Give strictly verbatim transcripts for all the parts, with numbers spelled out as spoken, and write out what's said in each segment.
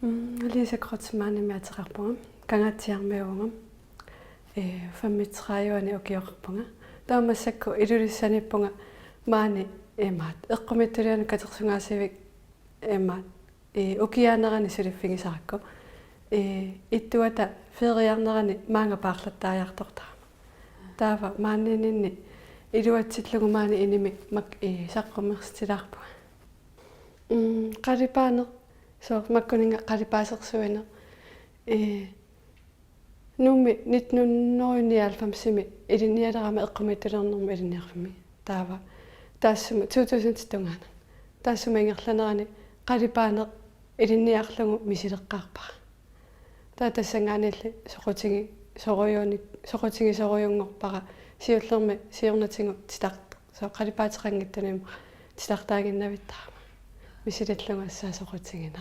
Mm, Lise Kreutzmannimik ateqarpunga. Kangaatsiarmiuuvunga. Ee, femogtredive-ani ukioqarpunga. Taava massakkut Ilulissaniippunga maani imaat eqqumiitsulianut katersugaasivik imaat, ee, ukiaanerani suliffigisarakku. Ee, ittuata feriarnerani maanga paarlattariartortarama. Taava maaniinninni iluatsillugu maani inimi mak-, ee, saqqummersitilaarpunga. Mm, qalipaaneq, soorlu makkuninnga qalipaasersuineq. Ee, Nuummi nitten hundrede nioghalvfems-imi ilinnialerama eqqumiitsuliornermut ilinniarfimmi. Taava taassuma to tusind tungaanut. Taassuma ingerlanerani qalipaaneq ilinniarlugu misileqqaarpara. Taava tassanngaanniilli soqutigi-, sorujuuni-, soqutigisorujunngorpara siullermik siornatigut titar-, soorlu qalipaateqanngitsunut titartaaginnavittarama. Misilillugu assaat soqutigina.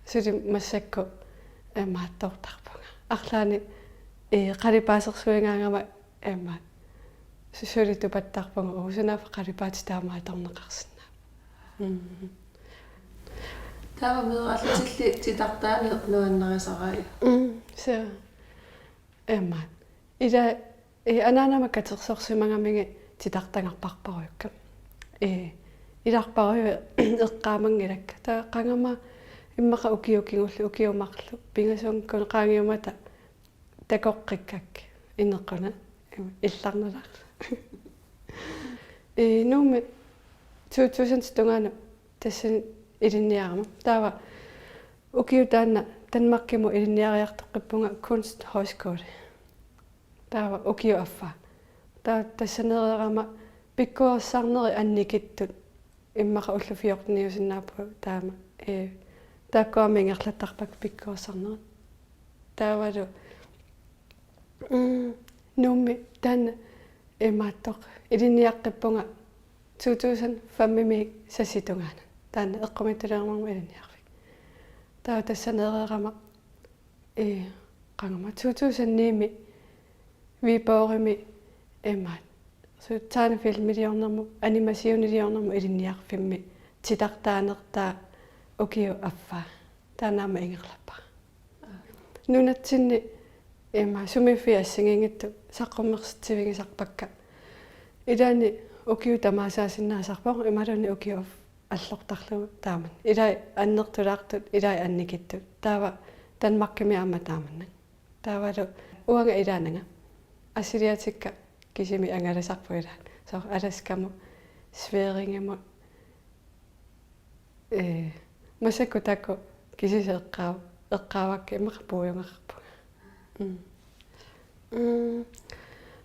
Suli massakkut imaattoortarpunga. Arlaanni, ee, qalipaasersuigaangama imaat su-, suli tupattarpunga, uu, sunaaffa qalipaatit taamaatorneqarsinnaavoq. Mm. Taava meeraallutilli titartaaneq nuannarisarai. Mm, suu. Imaat. Ila, ee, anaanama katersorsimagamigit titartagarparparujukka. Ee, ilarparuju eqqaamanngilakka. Taava qangama immaqa ukiut kingulliit, ukiut marluk, pingasuunngikkunik qaangiummata takoqqikkakkit inequnaq, illarnalaarluni. Ee, Nuummi to tusind tungaanut tassani ilinniarama. Taava ukioq taanna Danmarkimut ilinniariartoqqippunga Kunsthøjskole. Taava ukioq affaa. Taava tassaneereerama pikkorissarnerit annikittut, immaqa ullut fjorteniusinnaapput taama. Ee, taakkua aamma ingerlattarpakka pikkorissarnerit. Taavalu, mm, Nuummi taanna imaattoq ilinniaqqippunga to tusind fem-imi sassi tungaanut. Taanna eqqumiitsuliornermut ilinniarfik. Taava tassaneereerama, ee, qangama to tusind ni-mi Viborgimi imaat, suu, tegnefilmiliornermut, animationiliornermut ilinniarfimmi titartaanertaa ukioq affaa. Taanna aamma ingerlappara. Nunatsinni imaat sumiiffiit assigiinngitsut saqqummersitsivigisarpakka. Ilaanni ukiut tamaasaasinnaasarpoq imaluunniit ukiut allortarlugu taamannak. Ilai annertulaartut, ilai annikittut. Taava Danmarkimi aamma taamannanga. Taavalu uanga ilaananga. Assiliatikka kisimi angalasarput ilaat. Soorlu Alaskamut, Sverigimut. Ee, massakkut taakku kisisa eqqaa-, eqqaavakka, immaqa puiugaarpunga. Mm. Mm.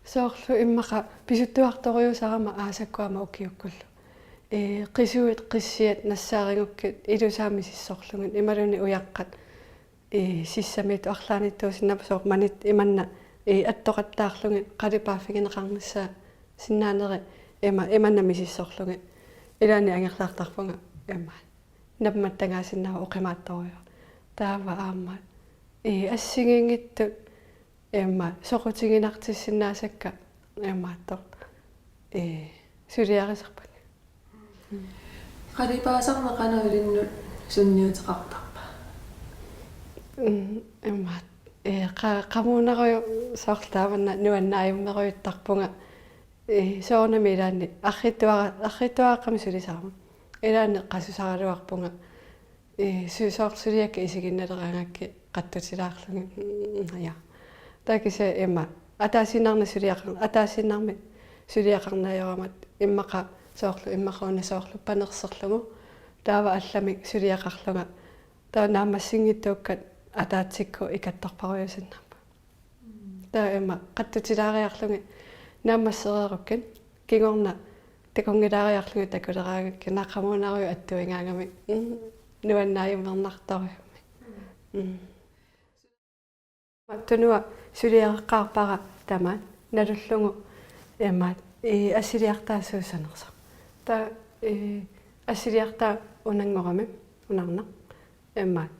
Soorlu immaqa pisuttuartorujussuusarama aasakkut aamma ukiukkullu. Ee, qisuit, qissiat nassaarigukkit ilusaat misissorlugit, imaluunniit ujaqqat. Ee, sissamiittut arlaanniittuusinnaapput, soorlu manit imanna, ee, attoqattaarlugit qalipaaffigineqarnissaa sinnaaneri ima-, imanna misissorlugit. Ilaanni angerlartarpunga ima. Nammattagaasinnaavoq oqimaattorujuuvoq. Taava aamma, ee, assigiinngitsut ima soqutiginartissinnaasakka imaattoq, ee, suliarisarpakka. Qalipaasarneq qanoq ilinnut sunniuteqartarpa? Mm, imaat. Ee, qa-, qamuunarujuk soorlu taamanna nuannaajummerujuttarpunga. Ee, soorunami ilaanni arriitsuara-, arriitsuaraqqamik sulisarama. Ilaanni qasusaraluarpunga. Ee, su-, soorlu suliakka isiginnaleraangakkit qattutilaarlugit. Mm, ja. Taava kisianni ima ataasiinnarnik suliaqar-, ataasiinnarmik suliaqarneq ajorama, immaqa soorlu, immaqa una soorlu panerserlugu. Taava allamik suliaqarlunga. Taava naammassinngitsuukkat ataatsikkut ikattorparujuusinnaapput. Taava ima qattutilaariarlugit naammassereerukkit, kingorna takunngilaariarlugit takuleraangakkit, naa qamuunarujuk attuigaangami, mm, nuannaajummernarsarujussuarmik. Mm. Tunua suliareqqaarpara tamaat nalullugu imaat, ee, assiliartaa suussanersoq. Taava, ee, assiliartaa unanngorami, unarnaq, imaat.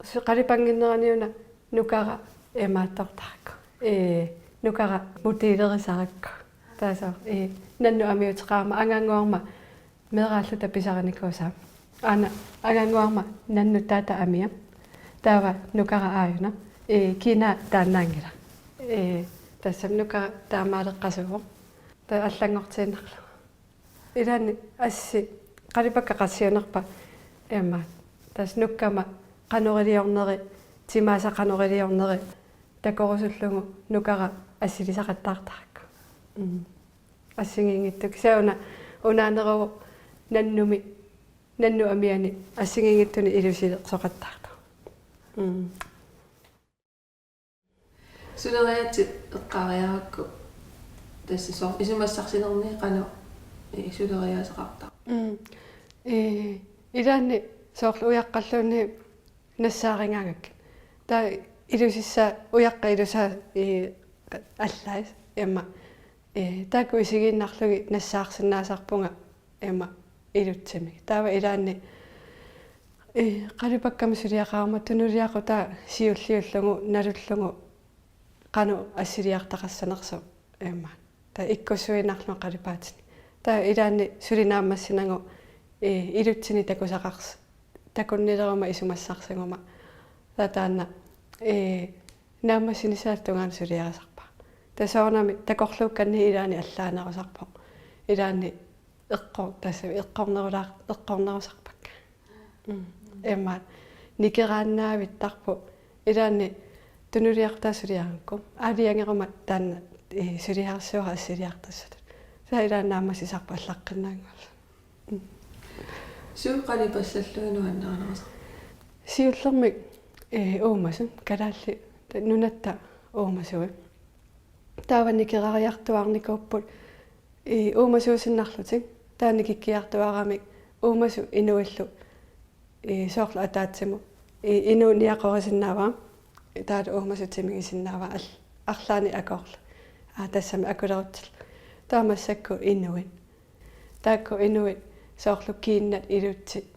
Su-, qalipannginnerani una nukara imaattortarakku. Ee, nukara modelerisarakku. Taava soorlu, ee, nannut amiuteqarama angaannguarma meeraalluta pisarinikuusarami. Aana angannguarma nannut taata amia. Taava nukara aajuna. Ee, kiinaa taannaanngilaq. Ee, tassami nukara taamaaleqqasuuvoq. Taava allanngortiinnarlugu. Ilaanni assi qalipakka qassiunerpa imma. Tassa nukkama qanoriliorneri, timaasa qanoriliorneri takorusullugu nukara assilisaqattaartarakku. Mm. Assigiinngitsunik. Kisianni una unaaneruvoq nannumi, nannut amiani assigiinngitsunik ilusilersoqattaartoq. Mm. Suleriaatsit eqqaariarakku tassa soorlu isumassarsinermi qanoq, eh, suleriaaseqartarpa? Mm. Ee, ilaanni soorlu ujaqqalluunniit nassaarigaangakkit. Taava ilusissaa, ujaqqat ilusaat, ee, allaat imma. Ee, taakku isigiinnarlugit nassaarsinnaasarpunga imma ilutsimik. Taava ilaanni, ee, qalipakkamik suliaqarama tunuliaqutaa siulliullugu nalullugu qanoq assiliartaqassanersoq imma. Taava ikkussuinnarlugu qalipaatinik. Taava ilaanni suli naammassinagu, ee, ilutsinik takusaqars-, takunnileruma isumassarsaguma. Taava taanna, ee, naammassinissaata tungaanut suliarisarpara. Taava soorunami takorluukkanni ilaanni allaanerusarpoq. Ilaanni eqqor-, tassa eqqornerulaar-, eqqornerusarpakka. Mm. Imma nikeraannaavittarpoq. Ilaanni tunuliaqutaa suliarigakku. Aalajangeruma taanna, ee, suliarissuara assiliartassatut. Taava ilaanni naammassisarpoq allaqqinnaanngorlugu. Mm. Suut qalipassallugu nuannarinerusarpit? Siullermik, ee, uumasut, kalaallit, ta-, nunatta uumasui. Taava nikerariartuaarnikuupput, ee, uumasuusinnarlutik. Taava nikikkiartuaaramik uumasut inuillu, ee, soorlu ataatsimut, ee, inuup niaqorisinnaavaa, taavalu uumasut timigisinnaavaa al-, arlaannik akoorlugit. Aa, tassami akulerutsillutik. Taava massakkut inuit. Taakku inuit soorlu kiinnat, ilutsit,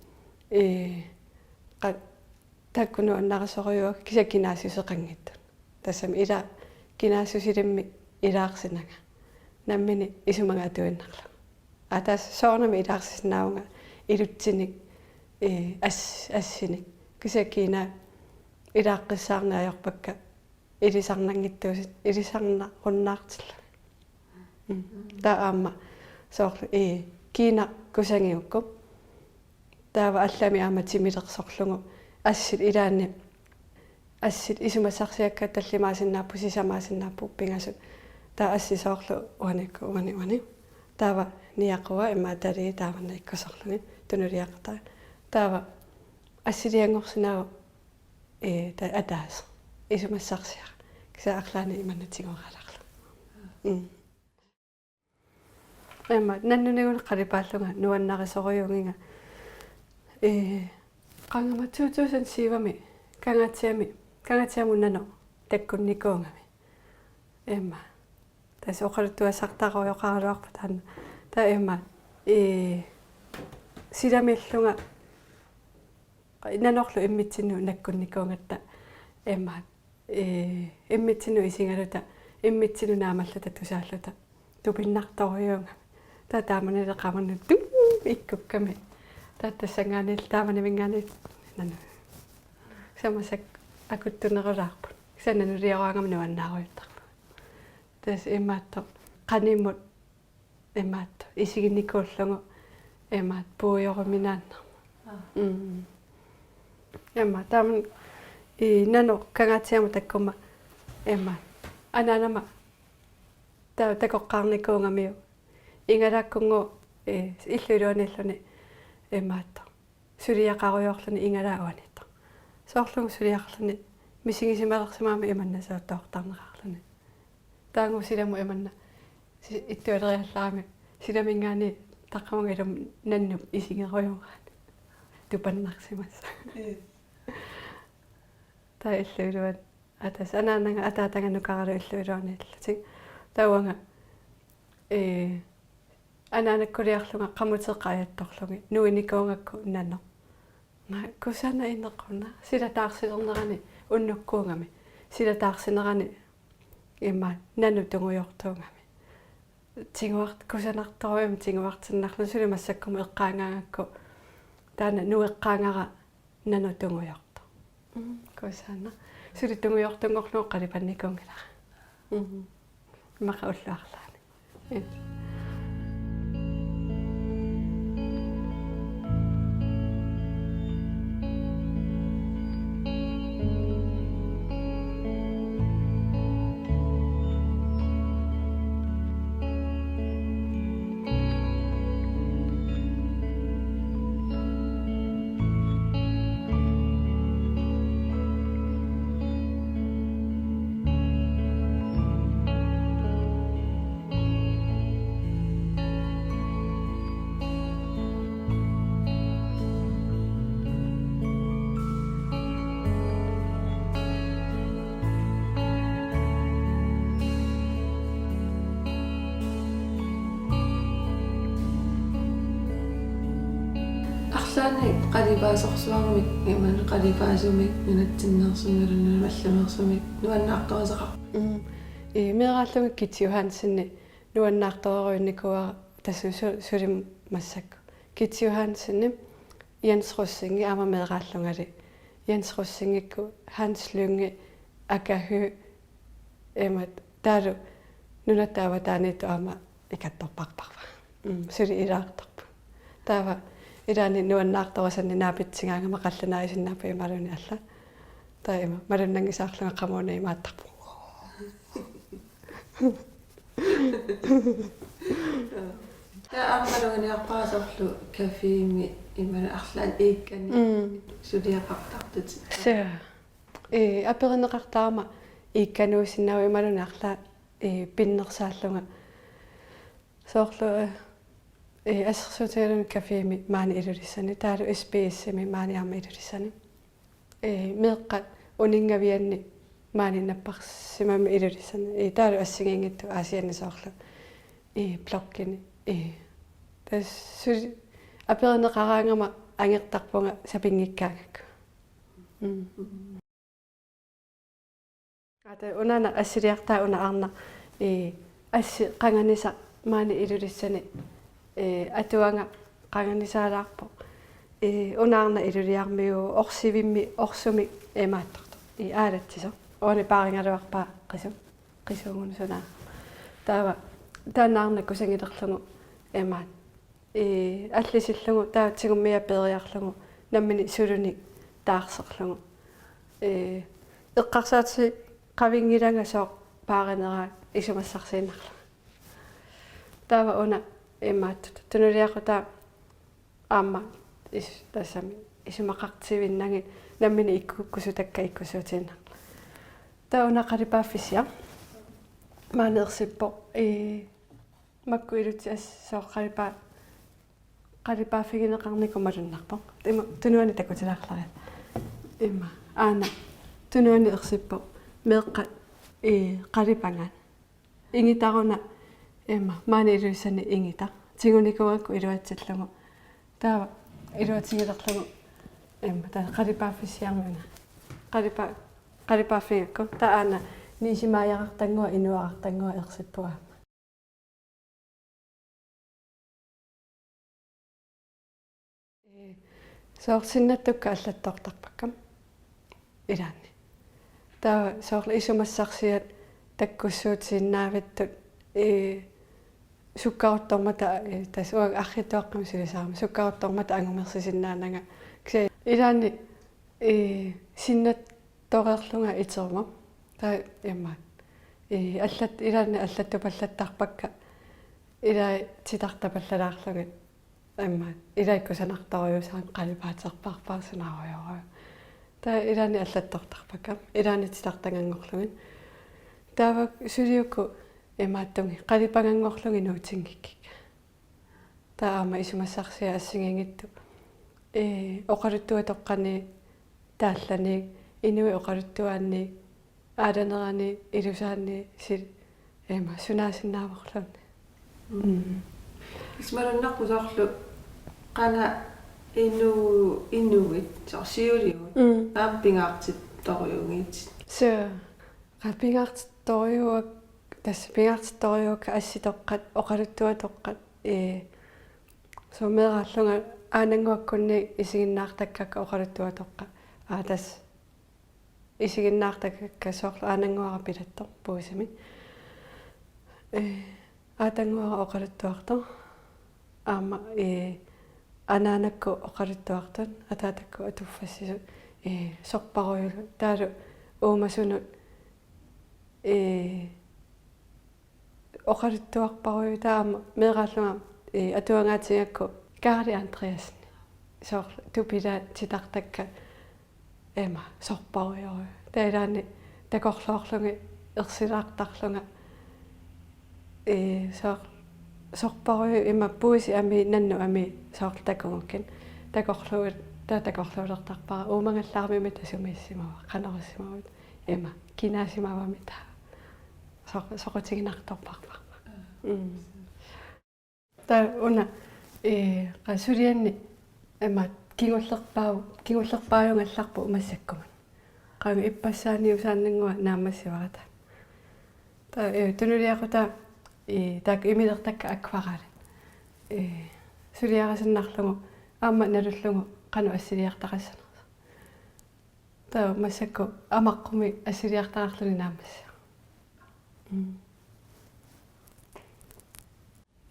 ee, qa-, taakku nuannarisorujussuuakka kisianni kinaassuseqanngitsut. Tassami ila kinaassusilimmik ilaarsinanga. Nammineq isumaga atuinnarlugu. Aa, tassa soorunami ilaarsisinnaavunga ilutsinik, ee, as-, assinik. Kisianni kiinaa ilaaqqissaarneq ajorpakka ilisarnanngitsuusi-, ilisarnarunnaartillugit. Mm. Taava aamma soorlu, ee, kiinaq kusagigukku. Taava allamik aamma timilersorlugu. Assit ilaanni, assit isumassarsiakkaat tallimaasinnaappoq, sisamaasinnaapput pingasut. Taava assit soorlu uanikkut, uani, uani. Taava niaqua imma atalii taamanna ikkusorlugit, tunuliaqutaa. Taava assilianngorsinnaavoq, ee, taava ataaseq isumassarsiaq. Kisianni arlaannik imannak tigooraalaarlugu. Mm. Imma, nannuniguna qalipaallunga nuannarisorujuunnginnama. Ee, qangami to tusind syv-mi Kangaatsiami, Kangaatsiamut nanoq takkunnikuugami. Imma. Tassa oqaluttuassartarujoqaraluarpoq taanna. Taava imma, ee, silamiillunga nanorlu immitsinnut nakkunnikuugatta imma, ee, immitsinnut isigaluta, immitsinnut naamalluta tusaalluta tupinnartorujuugami. Taava taamanilu qamannut tum ikkukkami. Taava tassanngaanniillu taamaniminngaanniit nanu. Samassak akuttunerulaarput. Kisianni nanulioraangama nuannaarujuttarpunga. Tassa imaattoq qanimut imaattoq isiginikuullugu imaattoq puigoruminaannarmat. Aa. Mm. Imma, taamani, ee, nanoq Kangaatsiamut takkuma imma anaanama taava takoqqaarnikuugamiuk igalaakkunngooq, ee, illup iluaniilluni imaattoq suliaqarujoorluni igalaa uanittoq. Soorluuna suliaqarluni misigisimalersimagami imanna soorlu toortarneqarluni. Taanna silamut imanna si-, ittualeriallaramik silaminngaanniit taqqamunga ilumut nannup isigerujuugaat. Tupannarsimassaaq. Ee. Taava illup iluani. Aa, tassa anaanaga ataataga nukaralu illup iluaniillutik. Taava uanga, ee, anaanakkuliarlunga qamuteqaajattorlugit nuinikuugakku nanoq. Naa, kusanaq inequnaq, sila taarsilernerani unnukkuugami. Sila taarsinerani imma nanoq tungujortuugami. Tiguart-, kusanartorujuugami tiguartinnarluni, suli massakkumut eqqaagaangakku Taanna nueqqaagara nanoq tungujortoq. Mm, kusanaq. Suli tungujortunngorlugu qalipannikuunngilara. Mm. Immaqa ullut arlaanni. Ja. Arlaannik qalipaasorsuarmik, imaluunniit qalipaasumik, nunatsinneersumik, imaluunniit allameersumik nuannaartorisaqarpit? Mm. Ee, meeraallunga Kitty Johansen nuannaartorujussuunikuuara, tassa su-, suli massakkut. Kitty Johansen, Jens Rosing aamma meeraallungali. Jens Rosingikku Hans Lynge, Aka Høegh, imaattoq taavalu nunatta avataaniittoq aamma ikattorparparput. Mm, suli ilaartorput. Taava ilaanni nuannaartorisanni naapitsigaangama qallunaajussinnaappat imaluunniit alla. Taava ima malunnanngisaarlunga qamuuna imaattarpunga. Taava aamma malugaluarpara soorlu cafémi imaluunniit arlaannik iikkani. Mm. Suliaqartartutit. Suu. Ee, aperineqartarama iikkanuussinnaavoq imaluunniit arlaat, ee, pinnersaallunga. Soorlu, ee, ee, assersuutigalugu cafémi maani Ilulissani, taavalu S B S-imi maani aamma Ilulissani. Ee, meeqqat uninngavianni maani napparsimmammi Ilulissani. Ee, taavalu assigiinngitsut Aasianni soorlu, ee, blokkini. Ee, tassa suli aperineqaraangama angertarpunga sapinngikkaangakku. Mm. Ata unaana assiliartaa una arnaq, ee, assi qanganisaq maani Ilulissani, ee, atuagaq qanganisaalaarpoq. Ee, una arnaq Ilulissarmiu Orsivimmi Orsumik imaattortoq. Ee, aalatsisoq. Uani paarigaluarpaa qisuk. Qisuugunut suna. Taava taanna arnaq kusagilerlugu imaat. Ee, allisillugu taava tigummiaat peeriarlugu nammineq sulunik taarserlugu. Ee, eqqarsaateqavinngilanga sooq paarinera isumassarsiinnarlunga. Taava una imaattut tunuliaqutaa aamma is-, tassami isumaqartivinnagit nammineq ikkukkusutakka ikkussuutiinnarlunga. Taava una qalipaaffissaq maani ersippoq, ee, makku ilutsit assut sooq qalipaa-, qalipaaffigineqarnikuupput malunnarpoq. Ima tunuani takutilaarlariarlugu. Ima aana tunuani ersippoq meeqqat, ee, qalipangaat. Ingitaruna ima maani Ilulissani ingitaq. Tigunikuugakku iluatsillugu. Taava iluatsigilerlugu. Ima taava qalipaaffissaq una. Qalipa-, qalipaaffigigakku. Taava aana nisimaajarartannguaq inuarartannguaq ersippunga. Ee, soorlu sinnattukka allattoortarpakka ilaanni. Taava soorlu isumassarsiat takkussuutiinnaavittut, ee, sukkaruttormata, ee, tassa uanga arriitsuaqqamik sulisaramik, sukkaruttormata angumersisinnaananga. Kisianni ilaanni, ee, sinnat- toreerlunga iteruma. Taava imaat. Ee, allat-, ilaanni allattupallattarpakka. Ilai titartapallalaarlugit. Imaat. Ilai kusanartorujuusarami qalipaaterpaarpara sunaarujorujuk. Taava ilaanni allattoortarpakka. Ilaanni titartaganngorlugit. Taava suli uku imaattumik qalipanganngorlugit nuutinngikkikka. Taava aamma isumassarsiat assigiinngitsut. Ee, oqaluttuatoqqani taallani, inuit oqaluttuaanni, aalanerani, ilusaanni, sil-, ima, sunaasinnaavorluunniit. Mm. Ismalunnarpoq soorlu qanga inu-, inuit, soorlu siuliuit, mm, aamma pingaartittorujuunngitsut. Suu. Qa pingaartittorujuak-, tassa pingaartittorujuakka assitoqqat, oqaluttuatoqqat, ee, sumut meeraallunga Aanannguakkunni isiginnaartakkakka oqaluttuatoqqat. Aa, tassa isiginnaartakkakka soorlu Aanannguara pilattoq puisimi. Ee, Aatannguara oqaluttuartoq. Aamma, ee, anaanakkut oqaluttuartut, ataatakkut atuffassisut, ee, sorparujuulluni. Taavalu uumasunut, ee, oqaluttuarparujuuvoq taava aamma meeraallunga, ee, atuagaatigigakku Kaali Andreassen. Soorlu tupilaat titartakka ima sorparujorujuuvoq. Taava ilaanni takorloorlunga ersilaartarlunga, ee, soor-, sorparujuuvoq ima puisit amii nannut amii soorlu takugukkit. Takorluuit, taava takorluulertarpara uumagallaarmimmi tasumiissimava, qanoq issimava, ima kinaasimavami taava. Soq-, soqutiginartorparpara. Mm. Taava una, ee, qaa sulianni ima kingullerpaa-, kingullerpaajugallarpoq massakkumut. Qanga ippassaaniusaannannguaq naammassivara taanna. Taava, ee, tunuliaqutaa, ee, taakku imilertakka akvarellit. Ee, suliarisinnarlugu aamma nalullugu qanoq assiliartaqassanersoq. Taava massakkut amaqqumik assiliartaqarluni naammassivoq. Mm.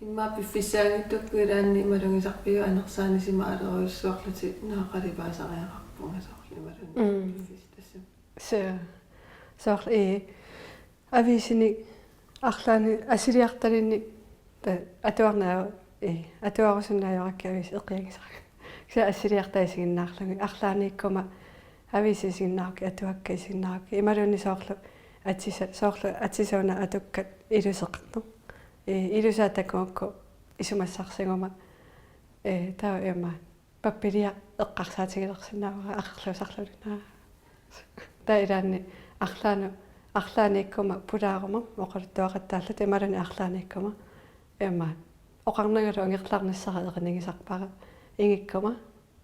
Immaqa piffissaanngitsukkut ilaanni malugisarpiuk anersaanisimaleruissuarlutit, naa qalipaasariaqarpunga soorlu imaluunniit. Mm. Piffissaq tassami. Soo, soorlu, ee, aviisinik arlaanni assiliartalinnik taava atuarnaa-, ee, atuarusunnaajuarakkit aviisi eqiagisarami. Kisianni assiliartai isiginnaarlugit arlaanniikkuma aviisi isiginnaarukkit atuakkat isiginnaarukkit imaluunniit soorlu atisa-, soorlu atisat una atukkat iluseqartoq. Ee, ilusaat takugukku isumassarsiguma, ee, taava ima pappilia eqqarsaatigilersinnaavara aqerluusarluni naa. Taava ilaanni arlaanni, arlaanniikkuma pulaaruma oqaluttuaqattaalluta imaluunniit arlaanniikkuma ima oqarnangalu angerlarnissara erinigisarpara ingikkuma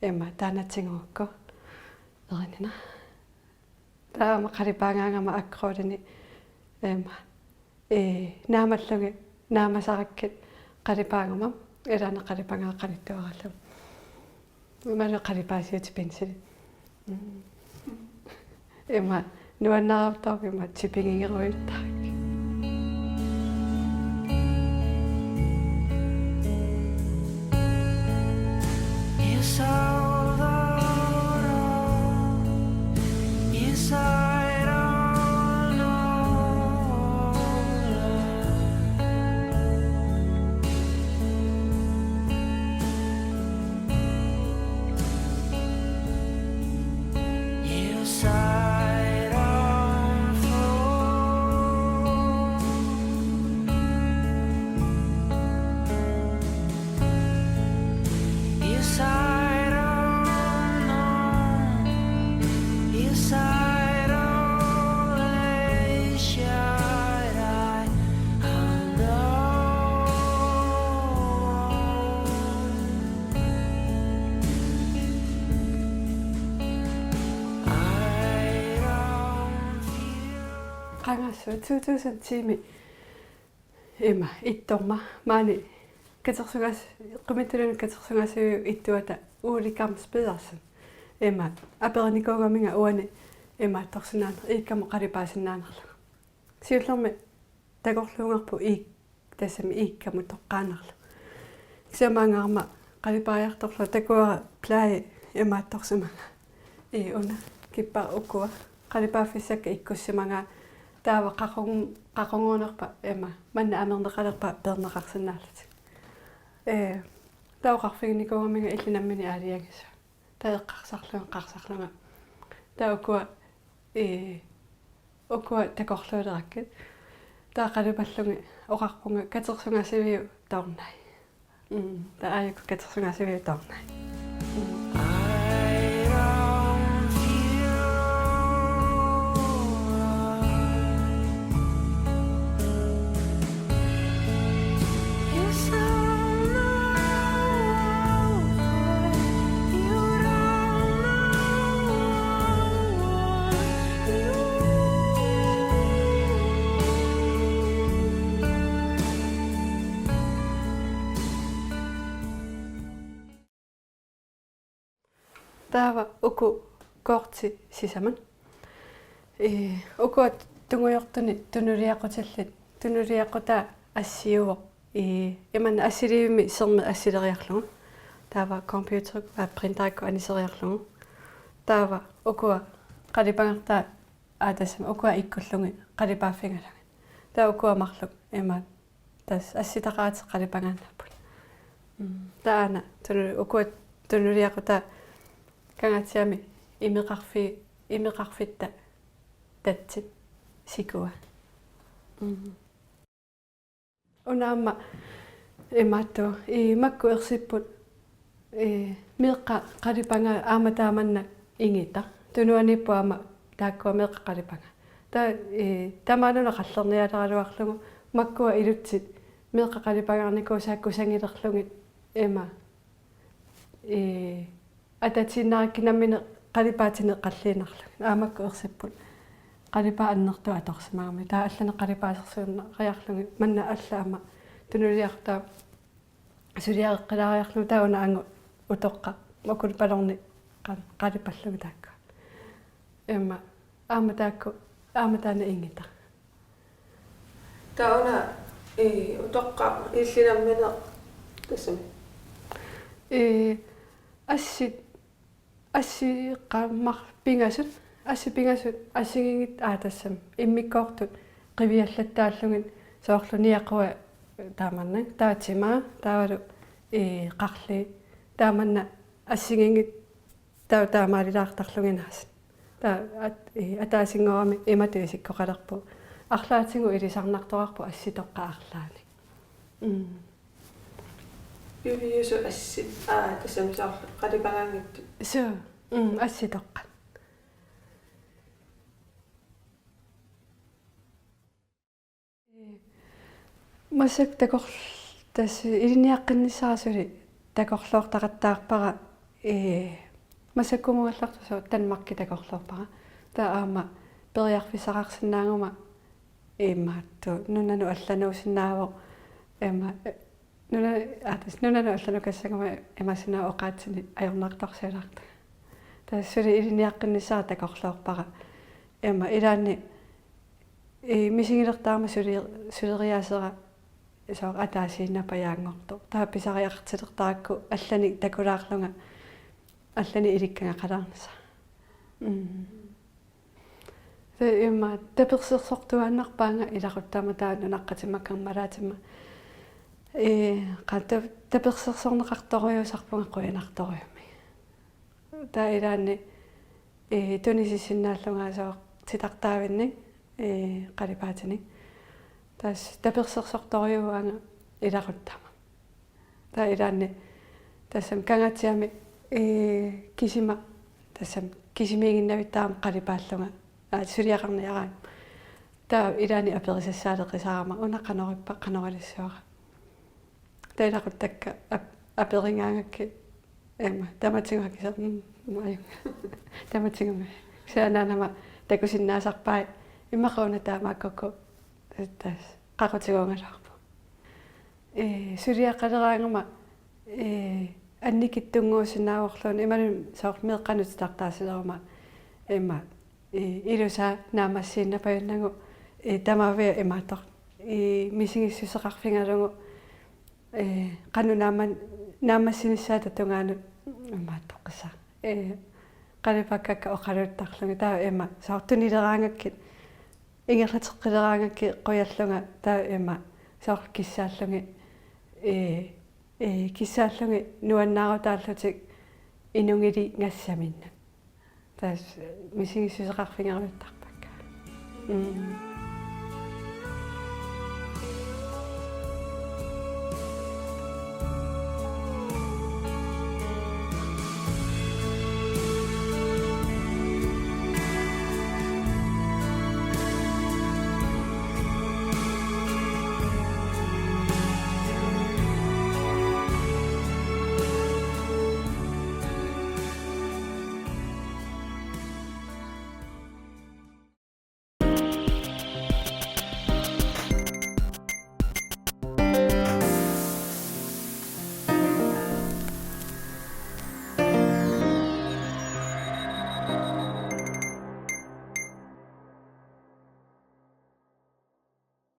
ima taanna tigugukku erinina. Taava aamma qalipaagaangama akrolini ima, ee, naamallugit, naamasarakkit qalipaaguma, ilaanni qalipagaat qanittuarallu. Imaluunniit qalipaasiutit pensilit. Mm. Ima nuannarartoq ima tipigigerujuttarakku. Qangaassuup two thousand ten-imi ima ittorma maani katersugaas-, Qimittuliup katersugaasiviup ittuata Ole Gams Pedersen ima aperinikuugaminga uani imaattorsinnaaneq iikkamut qalipaasinnaanerlugu. Siullermik takorluugarput iik-, tassami iikkamut toqqaannarlugu. Kisianni maanngarma qalipaajartorlugu takuara plade imaattorsimanga. Ii, una kippara ukua. Qalipaaffissakka ikkussimagai taava qaqun-, qaqugoonerpa ima manna amerneqalerpa peerneqarsinnaallutik. Ee, taava oqarfiginikuugaminga illit nammineq aalajangissavat. Taava eqqarsarlunga, eqqarsarlunga. Taava ukua, ee, ukua takorluulerakkit. Taava qalipallunga oqarpunga katersugaasiviup toornai. Mm, taava aajuku katersugaasiviup toornai. Mm. Taava uku kortit sisamat. Ee, ukua tungujortunik tunuliaqutillit. Tunuliaqutaa assiuvoq. Ee, imanna assiliivimmi sermeq assileriarlugu. Taava computer, aa, printerikkut aniseriarlugu. Taava ukua qalipagartaa, aa, tassami ukua ikkullugit qalipaaffigalugit. Taava ukua marluk imaat tassa assitaqaratik qalipagaannapput. Mm. Taanna tunu-, ukua tunuliaqutaa Kangaatsiami imeqarfi-, imeqarfitta tatsit sikua. Mm. Una aamma imaattoq, ii, makku ersipput, ii, meeqqat qalipagaat aamma taamanna ingitaq. Tunuaniipput aamma taakkua meeqqat qalipagaat. Taava, ii, tamaani una qallernialeraluarlugu makkua ilutsit meeqqat qalipagaarnikuusaat kusagilerlugit ima, ii, atatiinnarakkit nammineq qalipaatinik qalliinnarlugit. Aamma makku ersipput qalipaat annertuut atorsimagami. Taava allanik qalipaasersuunnariarlugit. Manna alla aamma tunuliaqutaa suliareqqilaariarlugu, taava una angut utoqqaq makulipalorni qa-, qalipallugit taakku. Ima aamma taakku, aamma taanna ingitaq. Taava una, ee, utoqqaq illit nammineq tassami. Ee, assit, assit qaammar-, pingasut, assit pingasut assigiinngitsut, aa, tassami immikkoortut qiviallattaallugit, soorlu niaqua taamannak, taava timaa, taavalu, ee, qarlii, taamanna assigiinngitsut taava taamaalilaartarlugit aasiit. Taava at-, ii, ataasinngorami imatut isikkoqalerpoq. Arlaatigut ilisarnartoqarpoq assitoqqat arlaannik. Mm. Piviusut assit, aa, tassami soorlu qalipagaanngitsut. Suu, mm, assitoqqat. Massakkut takor-, tassa ilinniaqqinnissara suli takorloortaqattaarpara, ee, massakkumut ugallartut soorlu Danmarki takorloorpara. Taava aamma periarfissaqarsinnaaguma imaattoq nunanut allanuusinnaavoq, ima, nuna-, aa, tassa nunanut allanut kassaguma imaassinnaavoq oqaatsinik ajornartorsiulaartoq. Tassa suli ilinniaqqinnissara takorloorpara. Ima ilaanni, ee, misigilertarama suli-, suleriaasera soorlu ataasiinnaq napajaanngortoq. Taava pisariaqartilertarakku allanik takulaarlunga, allanik ilikkagaqalaarnissara. Mm. Taava ima tapersersortuaannarpaanga ilaquttama taava nunaqqatima kammalaatima. Ee, qa-, ta-, tapersersorneqartorujuusarpunga qujanartorujummik. Taava ilaanni, ee, tunisisinnaallunga soorlu titartaavinnik, ee, qalipaatinik. Tassa tapersersortorujuuaanga ilaquttama. Taava ilaanni tassami Kangaatsiami, ee, kisima, tassami kisimiiginnavittaarama qalipaallunga, aa, suliaqarniaraangama. Taava ilaanni aperisassaaleqisarama una qanorippa, qanoralissavara. Taava ilaquttakka ap-, aperigaangakkit, ima, tamatigut akisar-, mm, ima, ajunngilaq. Tamatigummi. Kisianni anaanama takusinnaasarpai, immaqa una taamaakkukku, tassa, qaqutiguugaluarpoq. Ee, suliaqaleraangama, ee, annikitsunnguusinnaavorluunniit, imaluunniit soorlu meeqqanut titartaasileruma, ima, ee, ilusaa naammassiinnapajunnagu, ee, tamaviat imaattoq, ee, misigissuseqarfigalugu, ee, qanoq naamma-, naammassinissaata tungaanut imaattoqqissaaq. Ee, qalipaakkakka oqaluuttarlugit, taava ima soorlu tunileraangakkit, ingerlateqqileraangakkit qujallunga, taava ima soorlu kissaallugit, ee, ee, kissaallugit nuannaarutaallutik inunngiligassaminnut. Tassa misigissuseqarfigeruttarpakka. Mm.